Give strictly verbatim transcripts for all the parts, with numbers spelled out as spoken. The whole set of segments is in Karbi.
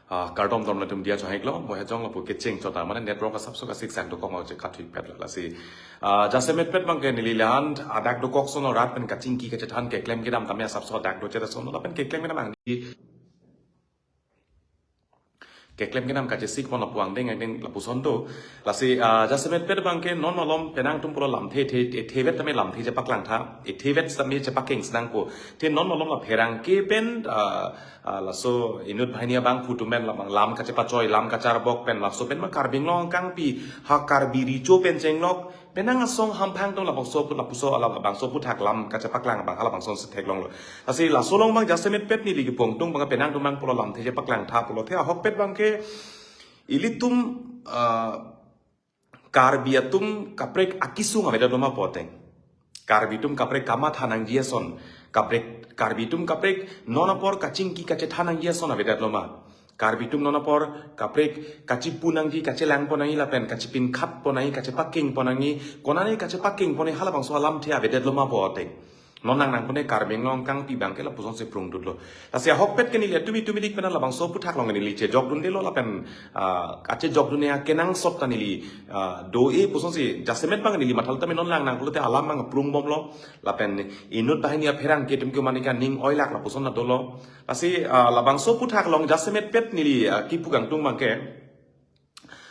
Ah, kardom dom latum dia chonghek lo, mo hejong lapu kecheng chota, mane network asapso kasik sang dokok ma che kathui pet la lasi. Ah, jasemet pet bangke neli lahan adak dokok sono rat pen kachingki kachethan keklem kedam tame asapso adak do cheta sono lapen keklem kedam angdi keklem kedam kachesik pon lapu angdeng angdeng lapuson do. Lasi, ah, jasemet pet bangke non malom penang atum pulo lamthe the, the, thevet tame lamthe chepaklangtha, thevet tame chepakeng senang po. The non malom la pherangke pen, ah, ah, laso inut banghini abang phutumen labang lam kachepachoi, lam kacharbok pen laso pen ma Karbi Anglong angkangpi, ha Karbi Recho pen chenglok, penang asong hamphang atum labangso pu lapuso labangso aputhak lam kachepaklang abang halabangson si theklonglo. Lasi laso along bang jasemet pet neli kepu angtung bang penang atum bang pulo lamthe chepaklangtha pulo the ahokpet bangke ilitum, ah, Karbi atum kaprek akisung avedet lo ma pu ateng. Karbi atum kaprek kamatha nangji ason. Kaprek, Karbi atum kaprek non apor kachingki kachethan nangji ason avedet lo ma. Karbi atum non apor kaprek kachipu nangji, kachelang pon nangji lapen kachipinkhat pon nangji, kachepakeng pon nangji, konane kachepakeng pon nangji halabangso alamthe avedet lo ma pu ateng. Non nangnang pon ne Karbi Anglong angkangpi bangke lapuson si prungdutlo. Lasi ahokpet ke neli tumi tumi dik pen labangso aputhak along neli chejokdundelo lapen, ah, kachejokdun akenangsot ta neli, ah, do-e puson si jasemet bang neli mathal tame non nangnang pulote alam bang prungbomlo. Lapen inut banghini apherangke atum ke mane kaning oilak lapuson na dolo. Lasi, ah, labangso aputhak along jasemet pet neli, ah, kepu angtung bangke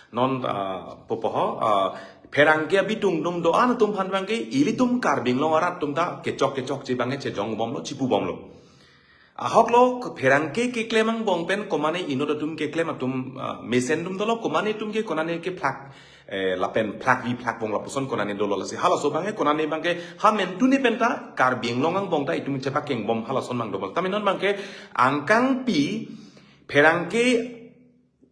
non, ah, pupo ho, ah, pherangke abitung dung do-an atum aphan bangke ilitum Karbi Anglong arat atum ta kechok kechokche bangke chejongbomlo, chipubomlo. Ahok lo ke pherangke keklem angbong pen komane inut atum keklem atum, ah, mesen atum dolo, komane atum ke konane kephlak, eh, lapen phlakvi phlakvong lapuson konane dolo. Lasi halaso bangke konane bangke ha mentune pen ta Karbi Anglong angbong ta itum chepakengbom halason bang dolo. Tame non bangke angkangpi pherangke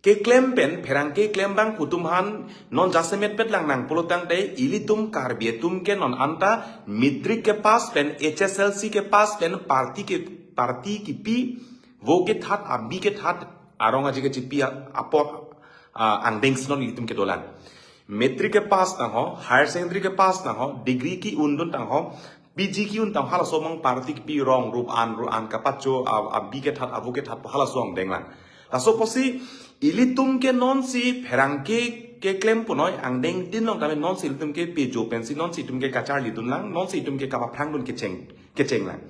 keklem pen pherangke keklem abang phutum aphan non jasemet pet lang nang pulo tangte ilitum Karbi atum ke non anta matric kepass pen H S L C kepass pen party ke, party kipi, vo kethat, abi kethat, arong aji kechipi a-, apor, ah, angdeng si non ilitum kedolang. Matric kepass tang ho, higher secondary kepass tang ho, degree ke-undun tang ho, P G ke-un tang halaso mang party kipi, rong rup an ru an kapacho, a, abi kethat, avo kethat halaso angdeng lang. Laso apotsi ilitum ke non si pherangke keklem punoi angdeng tin along tame non si ilitum ke pejo pensi non si itum ke kacharlidun lang, non si itum ke kapaphrangdun kecheng, kecheng lang.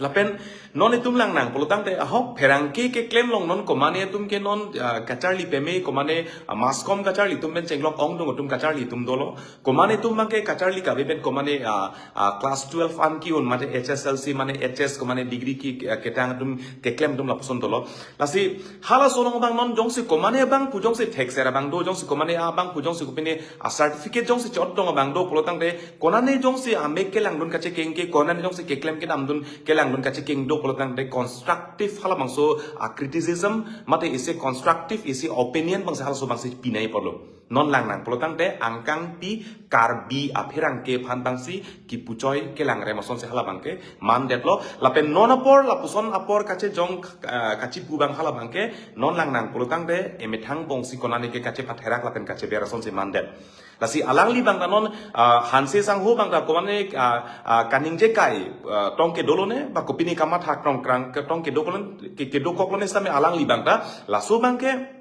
Lapen non itum lang nang pulo tangte ahok pherangke keklem along non komane atum ke non, ah, kacharli peme, komane, ah, mass com kacharli atum pen chenglok ongdung atum kacharli atum dolo. Komane atum bangke kacharli kave pen komane, ah, ah, class twelve an ke-un mate H S L C mane H S komane degree ke, ah, ketang atum keklem atum lapuson dolo. Lasi halaso along bang non jongsi komane abang pu jongsi thekser abang do, jongsi komane abang pu jongsi kopine a certificate jongsi chot dong abang do pulo tangte konane jongsi amek kelangdun kachekeng ke, konane jongsi keklem kedamdun kelangdun kachekeng do pulo tangte constructive halabangso a criticism mate isi constructive isi opinion bangsi halaso bangsi pinai apotlo. Non lang nang pulo tangte angkangpi Karbi apherangke aphan bangsi kipuchoi kelang rem asonsi hala bangke mandetlo. Lapen non apor lapuson apor kachejong, ah, kachipu bang hala bangke non lang nang pulo tangte emethang bongsi konane ke kachepatherak lapen kacheber asonsi mandet. Lasi alangli bang ta non, ah, Hanse sangho bang ta komane, ah, ah, kaningje kai, ah, tong kedo lone, ba kopine kamatha tong krang ke tong kedo kolon, ke, kedokok lone sitame alangli bang ta, laso bangke,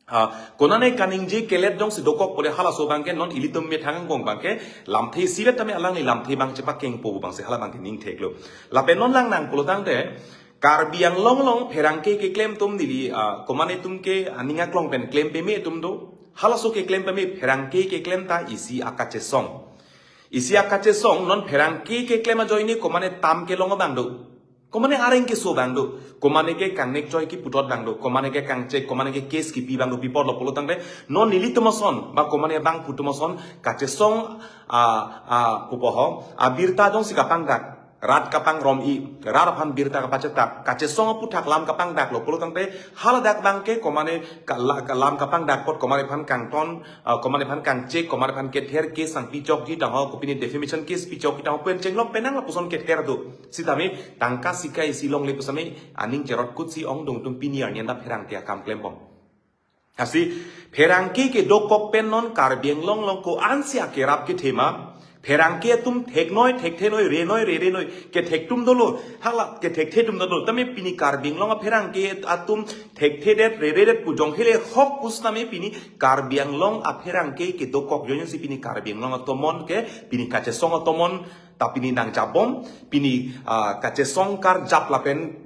ah, konane kaningje kelet jongsi dokok pore halaso bangke non ilitum methang angbong bangke, lamthe isivet tame alangli lamthe bang chepakengpo bangsi hala bangke ning theklo. Lapen non lang nang pulo tangte, Karbi Anglong along pherangke keklem atum neli, ah, komane atum ke aning aklong pen klem peme atum do. Halaso keklem peme pherangke keklem ta isi akachesong. Isi akachesong non pherangke keklem ajoine komane tam kelong abang do. Komane areng keso abang do. Komane ke kangnek choi kiputot abang do. Komane ke kangchek, komane ke case kipi abang do, pi apotlo pulo tangte non nelitum ason ba komane abang phutum ason kachesong, ah, ah, pupo ho, abirta jongsi kapangdak, rat kapangrom-i, rat aphan birta kapachethak, kachesong aputhak lam kapangdaklo pulo tangte haladak bangke komane ka-, la-, ka-, lam kapangdak apot komane aphan kangton, ah, komane aphan kangchek, komane aphan kether case nangpichokji tang ho, kopine defamation case pichokji tang ho, pen chenglok penang lapuson kether do. Sitame tangka sika isi longle pusitame aning cherot kutsi ongdung atum pini arni anta pherangke akam klembom. Lasi pherangke kedokok pen non Karbi Anglong along ko-ansi akerap kethe ma, Pherangke atum theknoi, thekthenoi, renoi, rerenoi, kethek atum dolo, hala kethekthe atum dolo. Tame pini Karbi Anglong apherangke atum thekthedet, reredet pu jong hele hok pusitame pini Karbi Anglong apherangke kedokok ajoine si pini Karbi Anglong atomon ke pini kachesong atomon ta pini nangjapbom, pini, ah, kachesong karjap lapen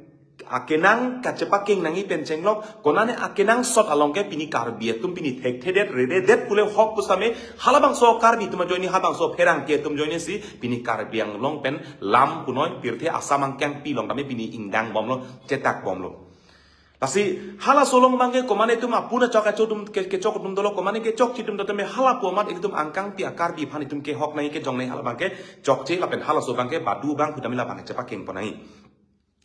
akenang kachepakeng nangji pen chenglok, konane akenangsot along ke pini Karbi atum pini thekthedet, reredet pule hok pusitame, halabangso Karbi atum ajoine halabangso pherangke atum ajoine si pini Karbi Anglong pen lam punoi pirthe Assam angkangpi along tame pini ingdangbomlo, chetakbomlo. Lasi halaso along abangke komane atum apuna chok acho atum ke, kechok atum dolo, komane kechokche atum do tame halapu amat ilitum angkangpi a-Karbi aphan itum kehok nangji, kejong nangji, halabangke chokche lapen halaso abangke badu abang putame labangke chepakengpon nangji.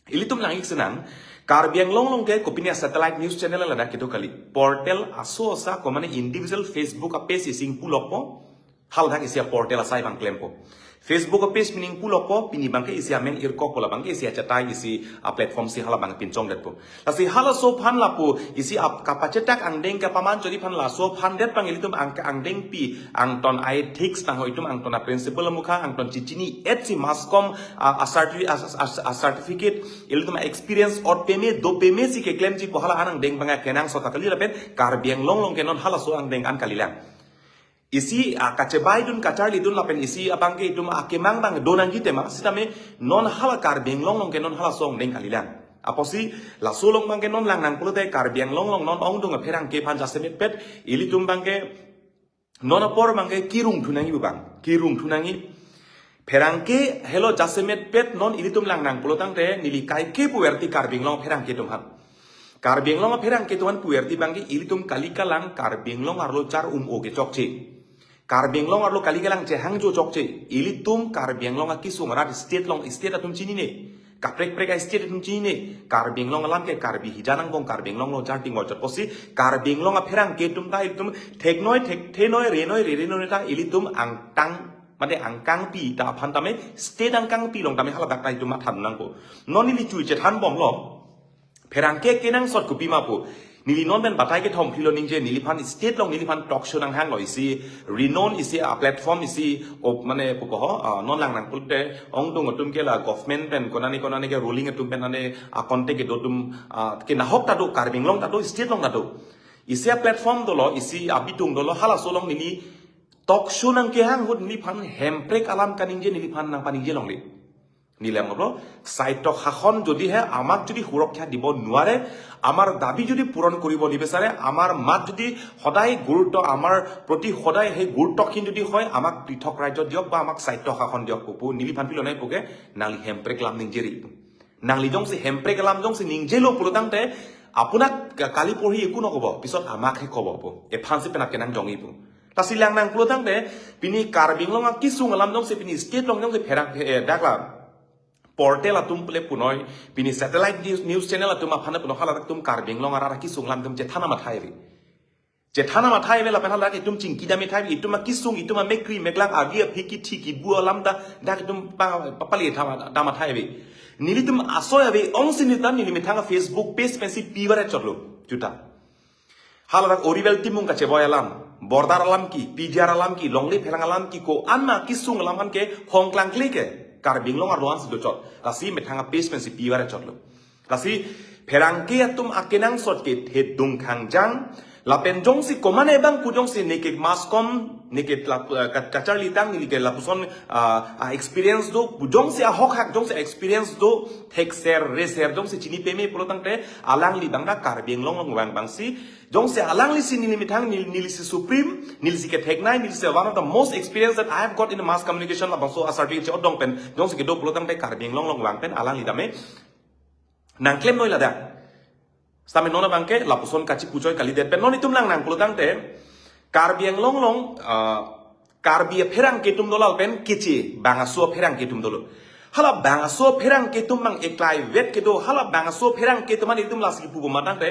Ilitum lang-ik sinang, Karbi Anglong along ke kopine satellite news channel ladak kedo kali. Portal aso asa komane individual Facebook a-page isi ingpulokpo, haladak isi a-portal asai abang klempo. Facebook a-page pini ingpulokpo, pini abangke isi amen irkokpo, labangke isi achatai isi a-platform si halabang pinchongdetpo. Lasi halaso aphan lapu isi ap kapachetak angdeng kapaman chodi aphan laso aphan det abang ilitum ang angdengpi angton a-ethics tangho itum angton a-principle amukha angton chichini-et si mass com a, a certi-, a, a, a certificate, ilitum a-experience ot peme do peme si keklemji pu hala an angdeng abang akenangsot ta kali lapen Karbi Anglong along ke non halaso angdeng an kalilang. Isi, ah, kachebaidun kacharlidun lapen isi abangke itum akemang abang do nangji tema sitame non hala Karbi Anglong along ke non halaso angdeng kalilang. Apotsi laso along abangke non lang nangpulote Karbi Anglong along non ongdung apherangke aphan jasemetpet ilitum abangke non apor abangke kirung thu nangji pu abang, kirung thu nangji. Pherangke helo jasemetpet non ilitum lang nangpulo tangte neli kaike puverti Karbi Anglong apherangke atum aphan. Karbi Anglong apherangke atum aphan puverti abangke ilitum kali kalang Karbi Anglong arlo char-um-o ke chokche. Karbi Anglong arlo kali kalang chehangjo chokche. Ilitum Karbi Anglong akesung arat state along state atum chinine. Kaprek prek a-state atum chinine. Karbi Anglong alam ke Karbi hijan angbong Karbi Anglong lo jar ting orchot pusi Karbi Anglong apherangke atum ta ilitum theknoi, thekthenoi, renoi, rerenoi ta ilitum angtang, mate angkangpi ta aphan tame, state angkangpi along tame haladak ta itum matha nangpo. Non neli chui chethanbomlo. Pherangke kenangsot kopima pu. Neli non pen batai kethom philo ningje, neliphan state along neliphan talk show nanghanglo isi, renown isi, a-platform isi, o mane puko ho, ah, non lang nangpulote, ongdung atum ke la government pen, konane konane ke ruling atum pen ane, a-contact kedo atum, ah, ke nahok ta do, Karbi Anglong ta do, state along ta do. Isi a-platform dolo, isi abitung dolo, halaso along neli talk show nangkehang ahut neliphan hemprek alam kaningje neliphan nangpaningje longle. Neli lang pulo, স্বায়ত্তশাসন যদিহে আমাক যদি সুৰক্ষা দিব নোৱাৰে, আমাৰ দাবী যদি পূৰণ কৰিব নিবিচাৰে, আমাৰ মাত যদি সদায় গুৰুত্ব, আমাৰ প্ৰতি সদায় সেই গুৰুত্বহীন যদি হয়, আমাক পৃথক ৰাজ্য দিয়ক বা আমাক স্বায়ত্তশাসন দিয়ক, pupu, neliphan pilo nai puke, nangli hemprek alam ningjeri. Nangli jongsi hemprek alam jongsi ningjelo pulo tangte, আপোনাক কা-, কালি পৰহি একো নকব, পিছত আমাকহে কব pu. Ephan si penak kenang jongji pu. Lasi lang nangpulo tangte, pini Karbi Anglong akesung alam jongsi pini state along jongsi pherang, eh, dakla portal atum pule punoi, pini satellite news, news channel atum aphan punoi haladak atum Karbi Anglong arat akesung alam atum chethana mathai ave. Chethana mathai ave lapen haladak itum chingki dam ithai ave, itum akesung, itum amekkri meklang agi aphiki thiki bu alam ta dak itum pa, pa, pali thama, dam athai ave. Nelitum asoi ave, ongsi nelitum neli methang a-Facebook page pensi pivar chotlo, juta. Haladak Oriwel Timung kacheboi alam, border alam ke, P G R alam ke, longle pherang alam ke, ko-an ma kesung alam an ke, hongklang kle ke, Karbi Anglong arlo ansi dochot. Lasi methang a-page pensi pivar chotlo. Lasi pherangke atum akenangsot ke thedung khangjang, lapen jongsi komane abang pu jongsi neke mass com, neke lap-, eh, ka-, kacharlitang, neke lapuson, ah, ah, experience do, pu jongsi ahok hak, jongsi experience do, thekser, reser, jongsi chini peme pulo tangte, alangli abang ta Karbi Anglong along vang abangsi, jongsi alangli si neli methang, neli, neli si supreme, neli si ketheknei, neli si one of the most experienced that I have got in the mass communication labangso a-certificate che-odong pen, jongsi kedo pulo tangte Karbi Anglong along vang pen, alangli tame, nangklemnoi ladak. Sitame non abangke lapuson kachipuchoi kalidet pen non itum lang nangpulo tangte Karbi Anglong along, ah, Karbi apherangke atum dolo lapen keche bangso apherangke atum dolo. Hala bangso apherangke atum mang eklai vet kedo, hala bangso apherangke atum an itum lasi pupo ma tangte.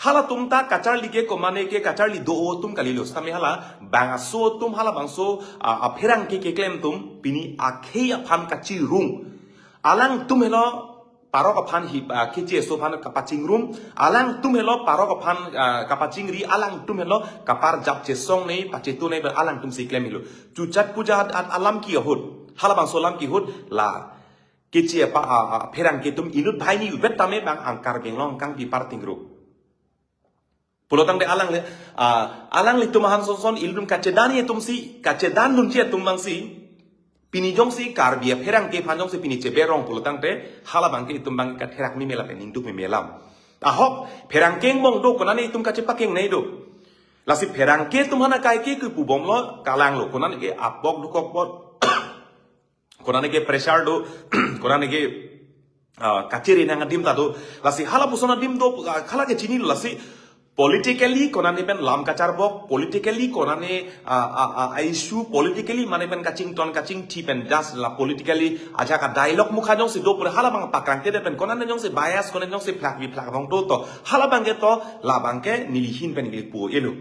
Halatum ta kacharli ke komane ke kacharli do atum kalilo. Sitame hala bangso atum halabangso, ah, apherangke keklem atum pini akhei aphan kachirung. Alangtum helo parok aphan hi, ah, keche aso aphan kapachingrum, alangtum helo parok aphan, ah, kapachingri, alangtum helo kaparjap chesong nei, pachetu nei, alangtum si klem helo. Chuchat puja at, at alam ke ahut, halabangso alam ke ahut, la keche apa, ah, ah, pherangke atum inut banghini vet tame bang ang Karbi Anglong kangpi parting ru. Pulotangte alangli, ah, alanglitum ahan sonson ilitum kachedan atum si, kachedan dunji atum bang si, pini jongsi Karbi apherangke aphan jongsi pini cheberong pulotangte, halabangke itum bang katherak meme lapen ningduk meme alam. Ahok, pherangke angbong do, konane itum kachepakeng nei do. Lasi pherangke atum aphan akai ke kepubomlo, kalang lo, konane ke apok dukok pot. Konane ke pressure do, konane ke, ah, kachiri nang adim ta do. Lasi halapuson adim do, ah, hala ke chinilo lasi politically konane pen lam kacharbok, politically konane, ah, ah, ah, issue, politically mane pen kachington kachingthi pen das la politically ajak a dialogue mukha jongsi do pura halabang pakrangtedet pen konane jongsi bias, konane jongsi phlak bi phlak abang do to. Halabangke to, labangke nelihin pen neli pu elo.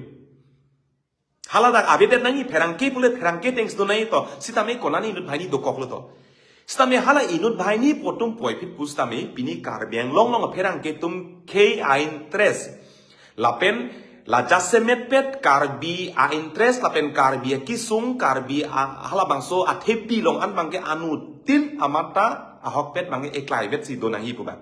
Haladak avedet nangji, pherangke pule pherangke thanks do nangji to. Sitame konane inut banghini dokoklo to. Sitame hala inut banghini pu atum puvoiphit pusitame pini Karbi Anglong along pherangke atum khei a-interest. Lapen la jasemet pet Karbi a-interest, lapen Karbi akesung, Karbi a, halabangso athepi along an bangke anuttin amat ta ahokpet bangke eklaivet si do nangji pu bang.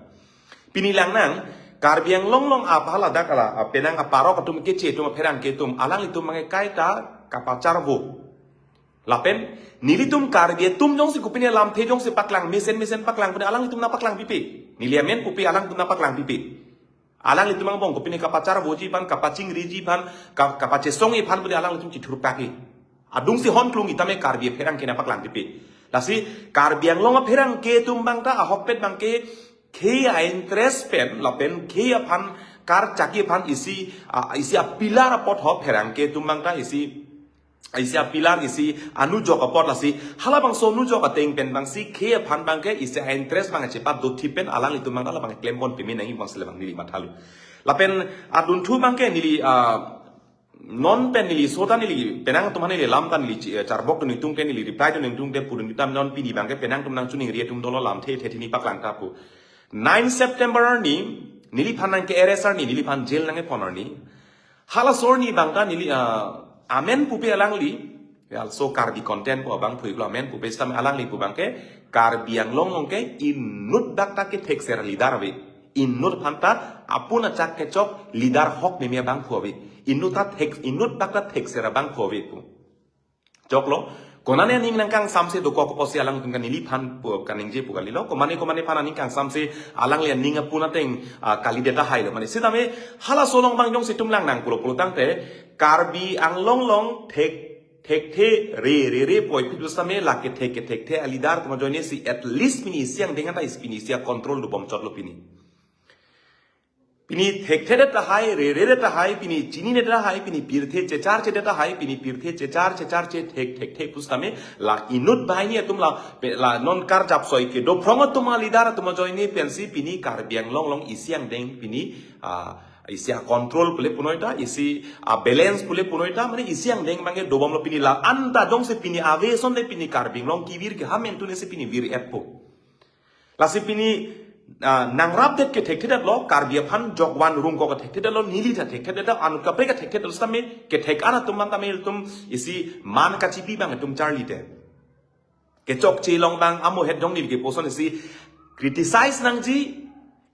Pini lang nang, Karbi Anglong along apa haladak ala, ah, penang aparok atum keche atum apherangke atum, alanglitum bangke kaita kapacharvo. Lapen, nelitum Karbi atum jongsi kopine lamthe jongsi paklang, mesen mesen paklang, pine alanglitum nangpaklang pipe. Neli amen pupe alangtum nangpaklang pipe. Alanglitum angbong kopine kapacharvoji aphan, kapachingriji aphan, ka-, kapachesongji aphan pine alanglitum chithurpake. Adungsi hon klung itame Karbi apherangke nangpaklang pipe. Lasi Karbi Anglong apherangke atum bang ta ahokpet bangke khei a-interest pen lapen khei aphan karchakji aphan isi, ah, isi a-pillar apot ho pherangke atum bang ta isi, isi a-pillar isi anujok apot lasi halabangso anujok ateng pen bangsi khei aphan bangke isi a-interest bang chepat dothi pen alanglitum bang ta labang klem pon peme nangji bangsi labang neli mathalo. Lapen adunthu bangke neli, ah, non pen neli so ta neli penang atum aphan neli lam ta neli chi-, eh, charbok dun ningtung te neli reply dun ningtung te pudun kitam non pini bangke penang atum nangchiningri atum dolo lamthe the thini paklang ta pu. Nine September arni, neliphan nangke-arrest arni, neliphan jail nangkepon arni. Halaso arni bang ta neli, ah, amen pupe alangli, also Karbi content pu abang phuiklo amen pupe sitame alangli pu bangke, Karbi Anglong along ke inut dak ta kethekser leader ave. Inut aphan ta apun achak kechok leader ahok meme abangphu ave. Inut ta thek, inut dak ta thekser abangphu ave pu. Choklo, konane aning nangkangsamse dokok apotsi alangtum kan neliphan pu kaningje pu kalilo, komane komane aphan aning kangsamse alangli aning apun ateng, ah, kalidet tahailo mane. Sitame halaso along bang jongsi itum lang nang pulo pulotangte, Karbi Anglong along thek, thekthe re re re puvoiphit pusitame lake thek kethekthe a-leader atum ajoine si at least pini isi angdeng anta isi pini isi a-control dobom chotlo pini. Pini thekthedet tahai, reredet tahai, pini chininedet tahai, pini pirthe checharchedet tahai, pini pirthe chechar checharche thek thekthe pusitame la inut banghini atum la, pe-, la non karjap soi kedo phrong atum a-leader atum ajoine pensi pini Karbi Anglong along isi angdeng pini, ah, isi a-control pule punoi ta, isi a-balance pule punoi ta, mane isi angdeng bangke dobomlo pini la anta jongsi pini ave asonte pini Karbi Anglong kevir ke ha mentu nesi pini vir-etpo. Lasi pini, ah, nangrapdet kethekthedetlo, Karbi aphan jokvan rungkok kethekthedetlo, neli ta thekthedetlo, anut kaprek kethekthedetlo sitame, kethek an atum bang tame itum isi man kachipi bang itum charlite. Kechokche along bang amohet jong neli keposon isi criticize nangji,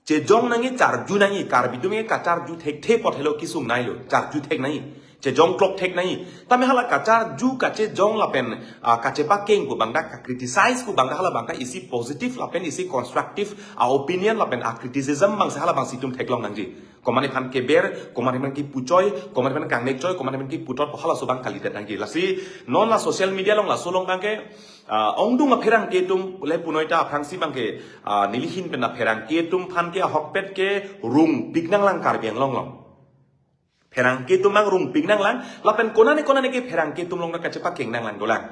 chejong nangji, charju nangji, Karbi atum ke kacharju thekthe apot helo kesung nailo, charju thek nangji, chejong klok thek nangji. Tame hala kacharju kachejong lapen, ah, kachepakeng pu bang ta, ka-criticize pu bang ta hala bang ta isi positive lapen isi constructive a-opinion lapen a-criticism bangsi hala bangsi itum theklong nangji. Komane aphan keber, komane aphan kepuchoi, komane aphan kangnekchoi, komane aphan keputot pu halaso bang kalidet nangji. Lasi non la social media along laso along bangke, ah, ongdung apherangke atum le punoi ta aphrangsi bangke, ah, nelihin pen apherangke atum aphan ke ahokpet ke rungpik nanglang Karbi Anglong along. Pherangke atum bang rungpik nanglang, lapen konane konane ke pherangke atum along ta kachepakeng nanglang dolang.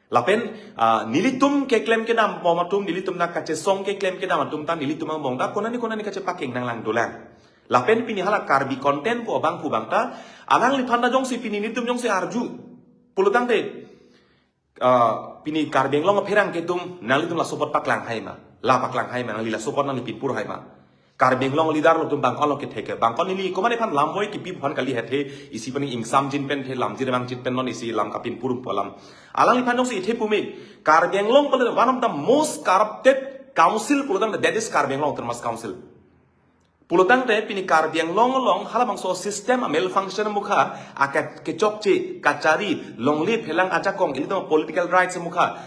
Lapen, ah, nelitum keklem kedam bom atum, nelitum ta kachesong keklem kedam atum ta, nelitum angbong ta konane konane kachepakeng nanglang dolang. Lapen pini hala Karbi content pu abangphu bang ta, alangliphan ta jongsi pini nelitum jongsi arju pulotangte, Ah, pini Karbi Anglong apherangke atum nanglitum laso apot paklang hai ma? La paklang hai ma, nangli laso apot nangli pinpur hai ma? Karbi Anglong leader lo atum bangkon lo kethek ke, bangkon neli komatne aphan lamvoi kipi aphan kali hethe, isi pen ingsamjin pen the, lamjir mangjin pen non isi lam kapinpur po alam. Alangliphan jongsi ithe pume, Karbi Anglong pulo one of the most corrupted council pulotangte, that is Karbi Anglong Autonomous Council. Pulotangte pini Karbi Anglong along halabangso system a malfunction mukha, a ke-, kechokche, kachari, longle phelang ajakong, ilitum political rights mukha.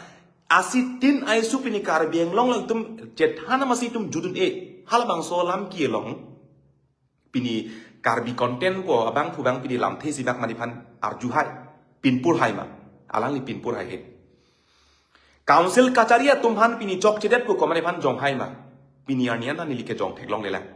Asitin aisu pini Karbi Anglong along itum chethan amasi itum judun-e. Halabangso alam kelong pini Karbi content ko abangphu abang pini lamthe isibak mani aphan arju hai, pinpur hai ma? Alangli pinpur hai he. Council kachari atum aphan pini chokchedet ko komatne aphan jong hai ma? Pini arni an neli kejong theklonglelang.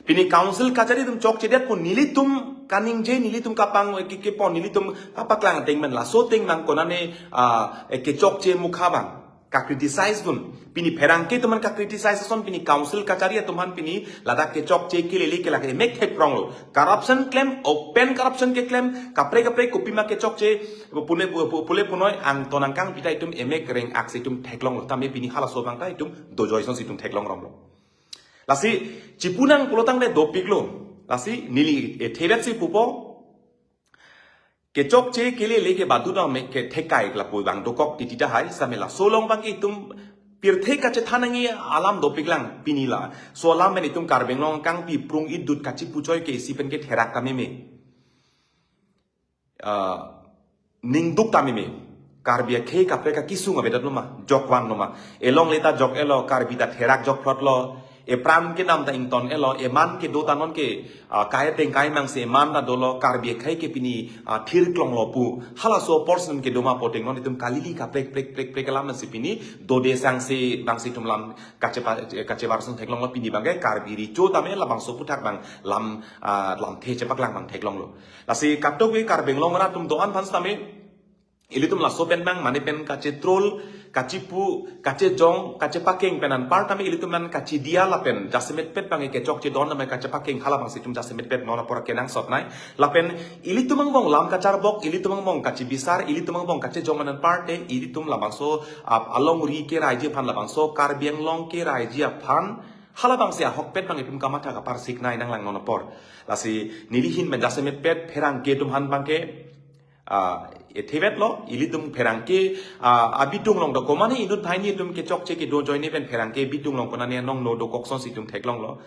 Pini council kachari atum chokchedet ko nelitum kaningje, nelitum kapang ke, kepon, nelitum kapaklang ateng pen laso ateng bang konane, ah, eh, kechokche mukha bang ka criticize dun. Pini pherangke atum aphan ka criticize ason pini council kachari atum aphan pini ladak kechokche kelele ke lake emek thekprong lo. Corruption klem, open corruption keklem, kaprek kaprek kopima kechokche, pune pu-, pu-, pule punoi angton angkang pita itum emek reng aksi itum theklong lo. Tame pini halaso abang ta itum dojoi asonsi itum theklong rong lo. Lasi chipunang pulotangte dopik lo. Lasi neli, eh, thebet si pupo. Kechokche kelele ke badu dam me ke thekai lapu bang dokok titi tahai, same laso along bang ke itum pirthe kachethan nangji alam dopiklang pini la. So alam pen itum Karbi Anglong kangpi prung idut kachipuchoi ke isi pen ke therak ta meme. Ah, ningduk ta meme. Karbi akhei kaprek akesung avedet lo ma, jokvan lo ma? Elongle ta jok-et lo, Karbi ta therak jokphlot lo. Epran kedam ta ington-et lo, eman kedo ta non ke, ah, kai ateng kai mang si eman ta dolo, Karbi akhei ke pini, ah, thirklong lo pu. Halaso person kedo ma poteng non itum kalili kaprek prek prek prek alam si pini dode sangse bangsi itum lam kachepa-, kachebar sung theklong lo. Pini bang ke Karbi recho tame labangso aputhak bang lam, ah, lamthe chepaklang bang theklong lo. Lasi katok ke Karbi Anglong arat atum do-an aphan tame ilitum laso pen bang mane pen kachetrol, kachepu, kachejong, kachepakeng pen anpar tame ilitum an kachidia lapen jasemet pet bang kechokche don tame kachepakeng halabangsi itum jasemet pet non apor kenangsot nai. Lapen ilitum angbong lam kacharbok, ilitum angbong kachibisar, ilitum angbong kachejong pen anpar te ilitum labangso, ah, alongri keraiji aphan, labangso Karbi Anglong keraiji aphan halabangsi ahokpet bang itum kamatha kaparsik nai nanglang non apor. Lasi neli ahin pen jasemet pet pherangke atum aphan bang ke, ah, ethebet lo, ilitum pherangke, ah, abitung along do komane inut thaini atum kechokche kedo ajoine pen pherangke abitung along konane anong no dokok asonsi itum theklong lo.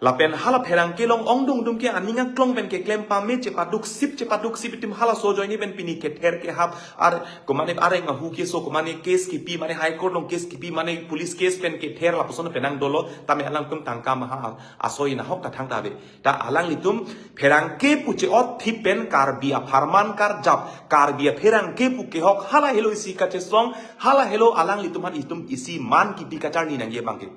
Lapen hala pherangke along ongdung atum ke aning aklong pen keklem pame chepaduk sip chepaduk sip itum halaso ajoine pen pini kether kehap ar komane areng ahu keso komane case kipi mane High Court along case kipi mane police case pen kether lapuson penang dolo tame alangtum tangka maha asoi nahok ta thangta ave. Ta alanglitum pherangke pu che-otthip pen Karbi apharman karjap, Karbi apherangke pu kehok hala helo isi kachesong, hala helo alanglitum aphan itum isi man kipi kacharli nangji bang ke.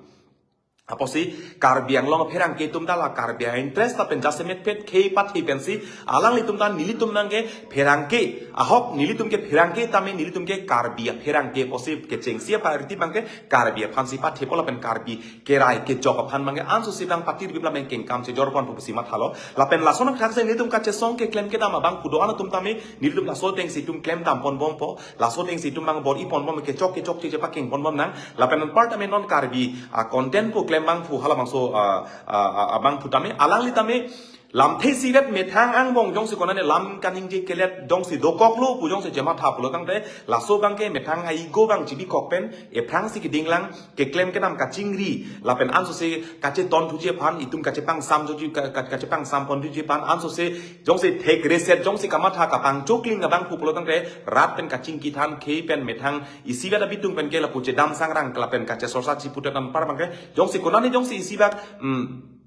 Apotsi Karbi Anglong pherangke atum ta la Karbi a-interest lapen jasemet pet khei pathe pensi alanglitum ta nelitum nang ke pherangke ahok, nelitum ke pherangke tame nelitum ke Karbi apherangke apotsi kechengsi a-priority bang ke Karbi aphansi pathepo lapen Karbi kerai kejok aphan bang ke anso si bang patir bibla meng kengkam chejor pon pusi mathalo. Lapen lason athak si nelitum kachesong keklem kedam abangphu do-an atum tame nelitum laso ateng si itum klem dam pon bompo. Laso ateng si itum bang bor-i pon bom kechok kechokche chepakeng pon bom nang. Lapen anpar tame non Karbi, ah, content pu klem bangphu halabangso, ah, ah, ah, abangphu tame alangli tame lamthe isivet methang angbong jongsi konane lam kaningje kelet jongsi dokok lo pu jongsi chematha pulotangte laso bang ke methang a-ego bang chibikok pen ephrangsi kedinglang keklem kedam kachingri lapen anso si kacheton thuji aphan itum kachepangsam thuji ka-, ka-, kachepangsam pon thuji aphan anso si jongsi thek reset jongsi kamatha kapangchokling abangphu pulotangte rat pen kachingki than khei pen methang isivet abitung pen ke lapu chedam sangrang lapen kachesorsa chiputet anpar bang ke jongsi konane jongsi isivet, mm,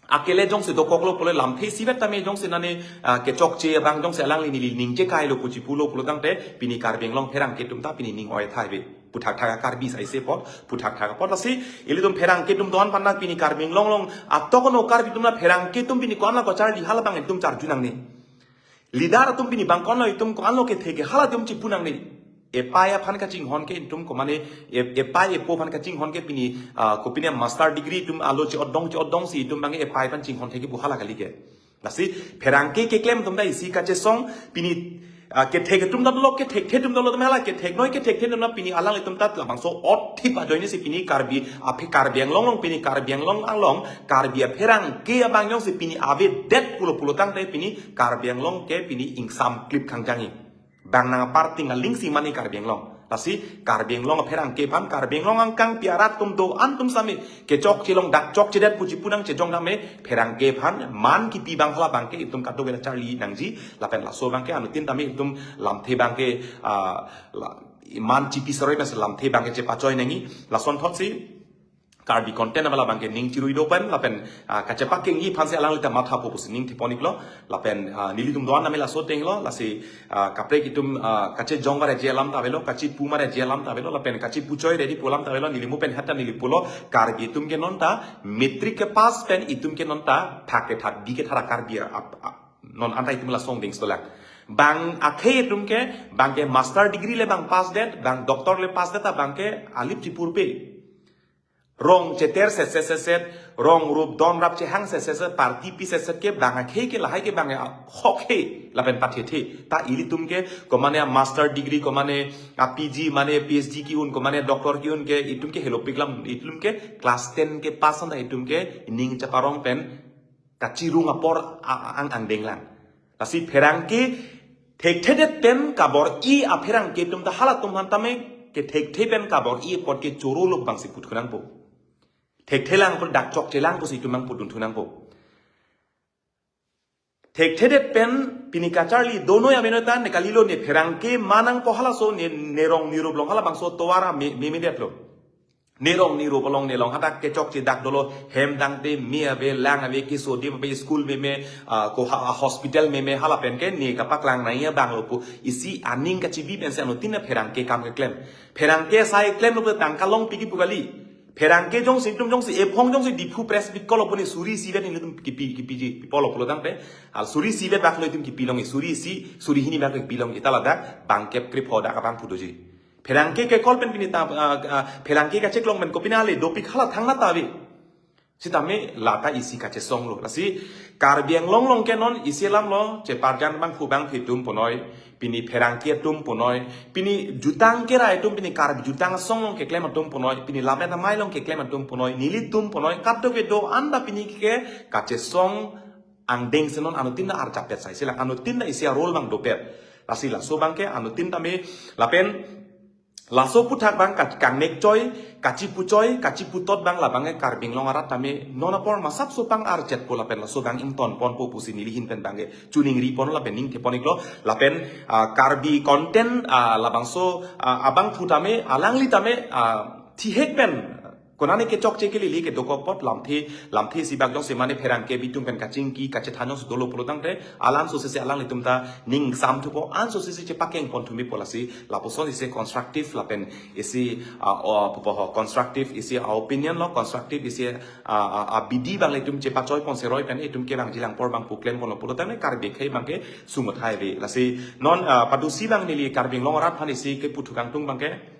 akele jongsi dokok lo pule lamthe isivet tame jongsi nane, ah, kechokche abang jongsi alangli neli ningje kai lo pu chipu lo pulotangte pini Karbi Anglong pherangke atum ta pini ning oi thai ave. Puthak thak Karbi saise pot, puthak thak pot lasi ilitum pherangke atum do-an aphan nang pini Karbi Anglong along atok no Karbi atum na pherangke atum pini ko-an la kacharli halabang itum charju nangne. Leader atum pini bangkon lo itum ko-an lo kethe ke hala itum chipu nangne. Epai aphan kachinghon ke itum komane e-, epai epo aphan kachinghon ke pini, ah, kopine master degree itum alo che-otdong che-otdong si itum bang epai aphan chinghon theke pu hala kali ke. Lasi pherangke keklem atum ta isi kachesong pini Ah, kethek atum ta dolo, kethekthe atum ta dolo, tame hala kethek noi, kethekthe atum ta pini alanglitum ta labangso othip ajoine si pini Karbi, aphi Karbi Anglong along, pini Karbi Anglong along, Karbi apherangke abang jongsi pini avedet pulo pulo tangte pini Karbi Anglong ke pini ingsamklip khangjangji. Bang nang aparting aling si mane Karbi Anglong. Lasi Karbi Anglong apherangke aphan, Karbi Anglong angkang pi arat atum do-an atum same kechokche long, dak chokchedet puji pu nangchejong tame pherangke aphan man kipi abang hala abangke itum kadokave charli nangji. Lapen laso abangke anuttin tame itum lamthe abangke, ah, la, man chipi seroi mas lamthe abangke chepachoi nangji. Lasonthotsi Karbi content abala abangke ning chirui do pen lapen, ah, kachepakengji aphansi alanglitum mathapo pusi ning thepon-iklo. Lapen, ah, nelitum do-an tame laso ateng lo, lasi, ah, kaprek itum, ah, kachejong mare je alam ta avelo, kachipu mare je alam ta avelo, lapen kachipuchoi ready pu alam ta avelo, neli mo pen heta neli pulo, Karbi atum ke non ta matric kepass pen itum ke non ta thak kethak bi kethara Karbi ap, ap, non anta itum la song ding stolang. Bang akhei atum ke, bangke master degree le bang passdet, bang doctor le passdet ta bangke alip chipurpe. Rong cheter setset setset, rong rup don rap chehang setset setset, party pi setset ke bang akhei ke lahai ke bang ahok he, lapen pathethe. Ta ilitum ke, komane a master degree, komane a P G, mane P H D ki-un, komane doctor ki-un ke, itum ke helopik lam, itum ke class ten kepass anta itum ke ning chaparong pen kachirung apor a, a, ang angdeng lang. Lasi pherangke thekthedet pen kabor-i apherangke atum ta halatum aphan tame kethekthe pen kabor-i apot ke choro lok bangsi puthu nangpo. Thekthe lang pu dak chokche lang pusi itum nangpudun thu nangpo. Thekthedet pen pini kacharli donoi amenoi ta ne kalilo, ne pherangke manang ko halaso ne, ne rong ne rup along halabangso tovar me, memedetlo. Ne rong ne rup along ne long hadak kechokche dak dolo, hem tangte me ave, lang ave, keso dip ave, school meme, ah, ko ha, hospital meme, hala pen ke ne kapaklang nangji abang lo pu isi aning kachibi pensi anuttin apherangke kam keklem. Pherangke sai klemlo pu tangka longpik pu kali. Pherangke jongsi itum jongsi ephong jongsi Diphu press meet call lo pu ne suri isi vet nelitum kipi, kipiji, pipolo pulo tangte. Al suri isi vet bak lo itum kipi longji, suri isi, suri hini bak lo kipi longji, ta ladak bangkep krepho dak abang phu doji. Pherangke ke call pen pini ta, ah, ah, pherangke kacheklong pen kopine ale dopik hala thangnatta ave. Sitame lata isi kachesonglo. Lasi Karbi Anglong along ke non isi alam lo, cheparjan bangphu bangphi atum punoi, pini pherangke atum punoi, pini jutang kerai atum, pini Karbi jutang asong along keklem atum punoi, pini lammet amei along keklem atum punoi, nelitum punoi, kadokave do-an ta pini ke kachesong angdeng si non anuttin ta arjap pet sai, sila anuttin ta isi a-role bang dopet. Lasi laso abangke anuttin tame lapen laso aphuthak bang ka, kangnek choi, kachipu choi, kachipu tot bang labangke Karbi Anglong arat tame non apor masapso pang arjetpo lapen laso bang ingtonponpo pusi neli ahin pen bangke chuningri pon lapen ning thepon-iklo lapen, ah, Karbi content, ah, labangso, ah, abangphu tame alangli tame, ah, thihek pen konane kechokche kelele kedokok apot lamthe, lamthe isi bak jongsi mane pherangke bitum pen kachingki kachethan jongsi dolo pulo tangte, alanso sese alanglitum ta ning sam thupo, anso sese chepakengpon thu mepo, lasi lapuson isi constructive lapen isi, ah, o, pupo ho, constructive isi, ah, opinion lo, constructive isi, ah, ah, ah, bidi bang le itum chepachoi pon seroi pen itum ke bang jilang apor bang pu klemponlo pulo tangte Karbi akhei bangke sumut hai ave. Lasi non, ah, padusi bang neli Karbi Anglong arat aphan isi keputhu kangtung bangke,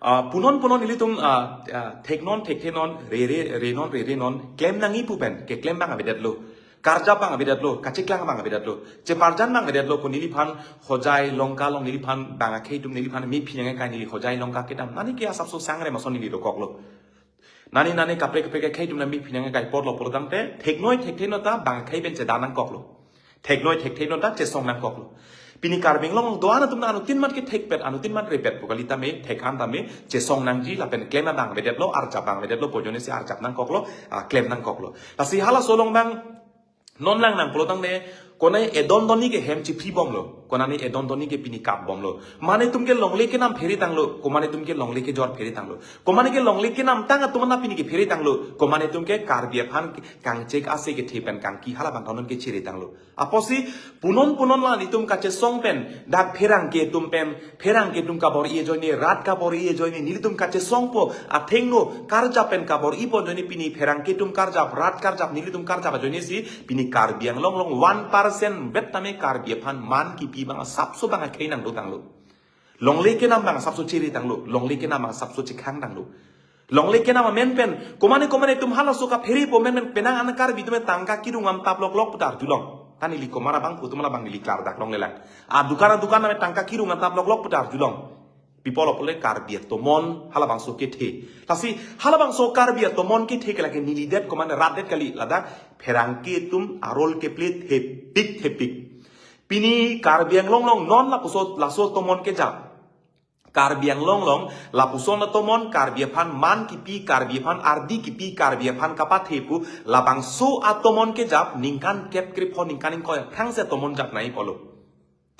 ah, punon punon ilitum, ah, ah, theknon thekthe non, rere renon rere non, klem nangji pu pen keklem bang avedetlo, karjap bang avedetlo, kacheklang bang avedetlo, cheparjan bang avedetlo, ko neliphan Hojai Longka along neliphan bang akhei atum neliphan mephi nangkai, neli Hojai Longka kedam, nani ke asapso sangre mason neli dokoklo. Nani nani kaprek kaprek akhei atum nang mephi nangkai apotlo pulo tangte, theknoi thekthe non ta bang akhei pen chedan nangkoklo. Theknoi thekthe non ta chesong nangkoklo. Pini Karbi Anglong do-an atum na anuttin mat kethekpet, anuttin mat repet pu kali tame, thek-an tame chesong nangji lapen klem abang avedetlo, arjap bang avedetlo, pu ajoine si arjap nangkoklo, ah, klem nangkoklo. Lasi halaso along bang non lang nang pulo tangte, konane edon donni ke hem chiphi bomlo, konane edon donni ke pini kap bomlo. Mane itum ke longle kenam phere tanglo, komane itum ke longle kejor phere tanglo. Komane ke longle kenamtang atum na pini ke phere tanglo, komane itum ke Karbi aphan kangchek ase kethe pen kangki hala bang kanon ke chere tanglo. Apotsi punon punon la nelitum kachesong pen, dak pherangke atum pen, pherangke atum kabor-i ajoine, rat kabor-i ajoine, nelitum kachesongpo, athengno karjap pen kabor-ipo ajoine pini pherangke atum karjap, rat karjap, nelitum karjap ajoine si, pini Karbi Anglong along one percent vet tame Karbi aphan man kipi bang asapso bang akhei nangdo tanglo. Longle kenam bang asapso chere tanglo, longle kenam bang asapso chekhang tanglo. Longle kenam amen pen, komane komane itum halaso kapherepo amen pen, penang an Karbi atum tangka kirung am tap lok lok putar julong. Kan neli komat abangphu atum labang neli klardak longlelang. Adukan adukan name tangka kirung antap loklok pu ta arjulong. People apot le Karbi atomon halabangso kethe. Lasi halabangso Karbi atomon kethe ke lake nelidet komat rat det kali, ladak pherangke atum a-role keplay thepik thepik. Pini Karbi Anglong along non lapuson laso atomon kejap. Karbi Anglong along lapuson atomon Karbi aphan man kipi, Karbi aphan ardi kipi, Karbi aphan kapathe pu labangso atomon kejap ningkan kep krepho ningkan ingkoi aphrangsi atomon jap nangji pulo.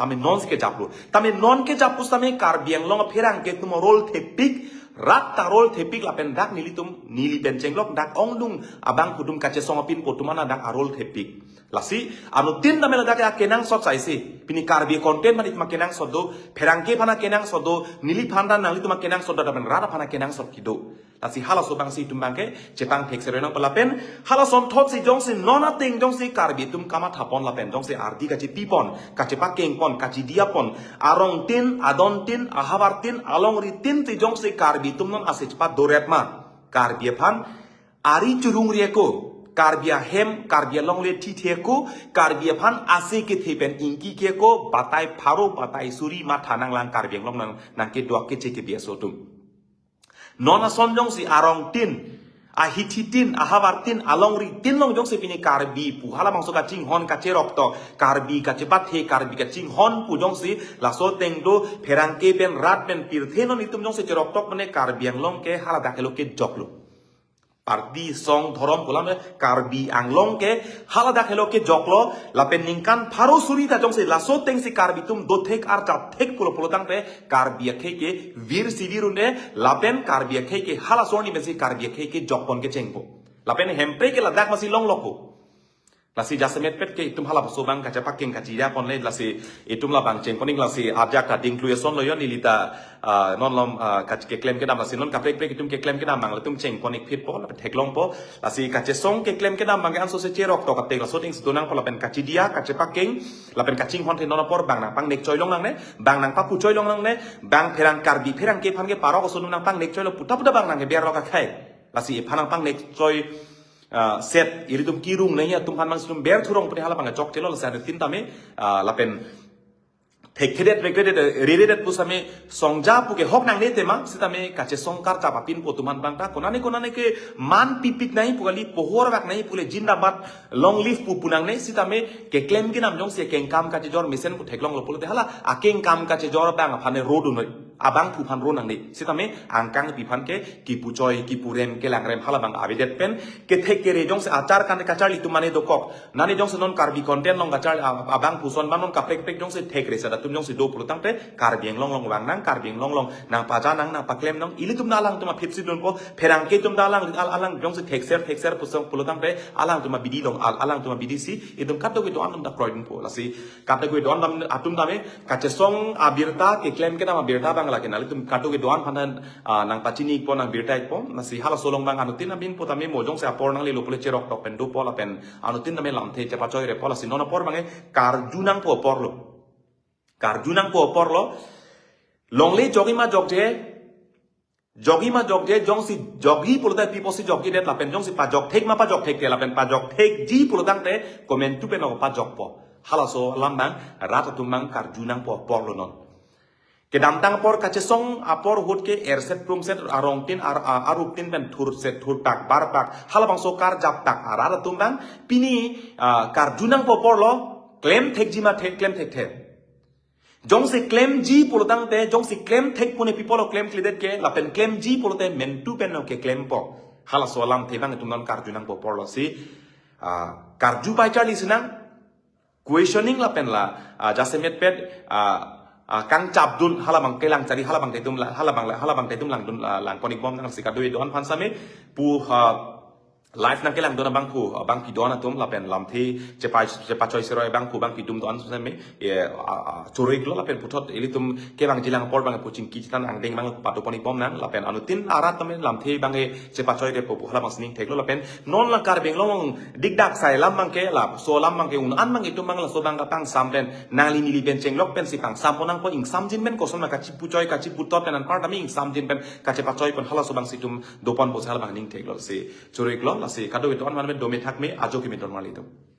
Tame nonsi kejaplo. Tame non kejap pusitame Karbi Anglong apherangke atum a-role thepik, rat ta a-role thepik lapen dak nelitum, neli pen chenglok dak ongdung abangphu atum kachesong apinpo atum ana dak a-role thepik. Lasi anuttin tame ladak akenangsot saisi. Pini Karbi content aphan itum akenangsot do, pherangke aphan akenangsot do, neliphan ta nanglitum akenangsot do, lapen rat aphan akenangsot kedo. Lasi halaso abangsi itum abangke chepangthek seroi nangpo lapen halason thotsi jongsi non ateng jongsi Karbi atum kamathapon lapen jongsi ardi kachipipon, kachepakengpon, kachidiapon, arongtin, adontin, ahavartin, alongritin si jongsi Karbi atum non ase chepadoret ma, Karbi aphan ari churungri ako, Karbi ahem, Karbi alongle thithe ako, Karbi aphan ase kethe pen ingkike ako, batai pharo, batai suri matha nanglang Karbi Anglong nang, nangkedo keche kebi aso atum. Non ason jongsi arongtin, ahithitin, ahavartin, alongritin along jongsi pini Karbi pu halabangso kachinghon kacheroktok, Karbi kachepathe, Karbi kachinghon pu jongsi laso ateng do pherangke pen rat pen pirthe non itum jongsi cheroktok mane Karbi Anglong ke haladak helo kejoklo. Party song dhorom pu alam le Karbi Anglong ke haladak helo kejoklo lapen ningkan pharo suri ta jongsi laso atengsi Karbi atum dothek arjapthek pulo pulo tangte Karbi akhei ke virsi virunde lapen Karbi akhei ke halaso arni pensi Karbi akhei kejokpon kechengpo. Lapen Hemprek ke ladak masi longlokpo. Lasi jasemet pet ke itum halaso abang kachepakeng kachidiapon le lasi itum labang chengpon ik lasi ajak ta dingklu eson lo yo neli ta, ah, non lom, ah, kach-, keklem kedam lasi non kaprek prek itum keklem kedam abang le itum chengpon ik phitpo lapen theklongpo. Lasi kachesong keklem kedam abang ke anso se cheroktok ateng laso atengsi do nangpo lapen kachidia kachepakeng lapen kachinghon the non apor bang nangpangnek choi long nangne, bang nangpapu choi long nangne, bang pherang Karbi pherangke aphan ke parok ason nangpangnek choi lo puta puta bang nangkeber lo kakhai. Lasi ephan nangpangnek choi, ah, set ilitum kirung nangji atum aphan mang itum ber thurong puni hala abang chokchelo lasi anuttin tame, ah, lapen thekthedet, regredet, reredet pusitame songja pu ke hok nangne tema, sitame kachesong karjap apinpo atum aphan abang ta konane konane ke man pipik nangji pu kali, pohor bak nangji pu le jindabad long live pu pu nangne, sitame keklem kedam jongsi akengkam kachejor mesen pu theklonglo pulote hala akengkam kachejor abang aphan ne rodun noi. Abangphu aphan ro nangne. Sitame angkangpi aphan ke kipu choi, kipu rem, kelang rem hala abang avedet pen kethek kere jongsi achar kan kacharli atum mane dokok. Nani jongsi non Karbi content along kacharli ab-, abangphu ason abang non kaprek prek jongsi thekre sada atum jongsi do pulo tangte Karbi Anglong along vang nang, Karbi Anglong along nangpaja nang, nangpaklem nang. Ilitum ta alangtum aphi si dunpo, pherangke atum ta alang, al-, alang jongsi thekser thekser pusong pulo tangte alangtum abidi along, al-, alangtum abidi si itum kadokave do-an atum ta kroidunpo. Lasi kadokave do-an atum tame kachesong abirta, keklem kedam abirta abang lake nanglitum kadokave do-an aphan, ah, nangpachini ikpo, nangbirta ikpo. Lasi halaso along abang anuttin abin pu tame mo jongsi apor nanglelo pule cheroktok pen dopo lapen anuttin tame lamthe chepachoi repo lasi non apor abang ke karju nangpo apor lo. Karju nangpo apor lo. Longle jokji ma jokje, jokji ma jokje, jongsi jokji pulote piposi jokjidet lapen jongsi pajokthek ma pajokthekthe lapen pajokthekji pulo tangte komantu pen ok pajokpo. Halaso alam abang rat atum abang karju nangpo apor lo non. Kedamtang apor kachesong apor ahut ke erset prungset arongtin ar-, a-, aruptin pen thurset thurtak barpak hala abangso karjaptak arat atum abang pini, ah, karju nangpo apor lo, klemthekji ma the-, klemthekthe. Jongsi klemji pulo tangte, jongsi klemthek pune people klemkledet ke, lapen klemji pulote mantu pen ok keklempo. Halaso alamthe abang itum non karju nangpo apor lo si, ah, karju pai charli sinang, questioning lapen la, ah, jasemet pet, ah, ah, kangchapdun hala abang kelang chari hala abang ta itum la, hala abang la, hala abang ta itum langdun, ah, langpon ikbom nang si kadokave do-an aphan same pu, ah, live nangkelangdun abangphu, ah, bangpi do-an atum lapen lamthe chepa-, chepachoi seroi abangphu bangpi atum do-an same, eh, ah, ah, choro iklo lapen puthot ilitum kevangjilang apor abang pu chingki chethan angdeng abang padopon ikbom nang lapen anuttin arat tame lamthe abang ke chepachoi repo pu hala abang sining theklo lapen non la Karbi Anglong dikdak sai alam abang ke laso alam abang ke un-an abang itum abang laso abang kapangsam pen nangli neli pen chenglok pensi pangsampon nangpo, ingsamjin pen koson ma kachipu choi kachipu tot pen anpar tame ingsamjin pen kachepachoipon halaso abangsi itum doponpo si hala abang ning theklo si choro iklo lasi kadokave do-an aphan pen dome thakme ajo kimi don marli itum.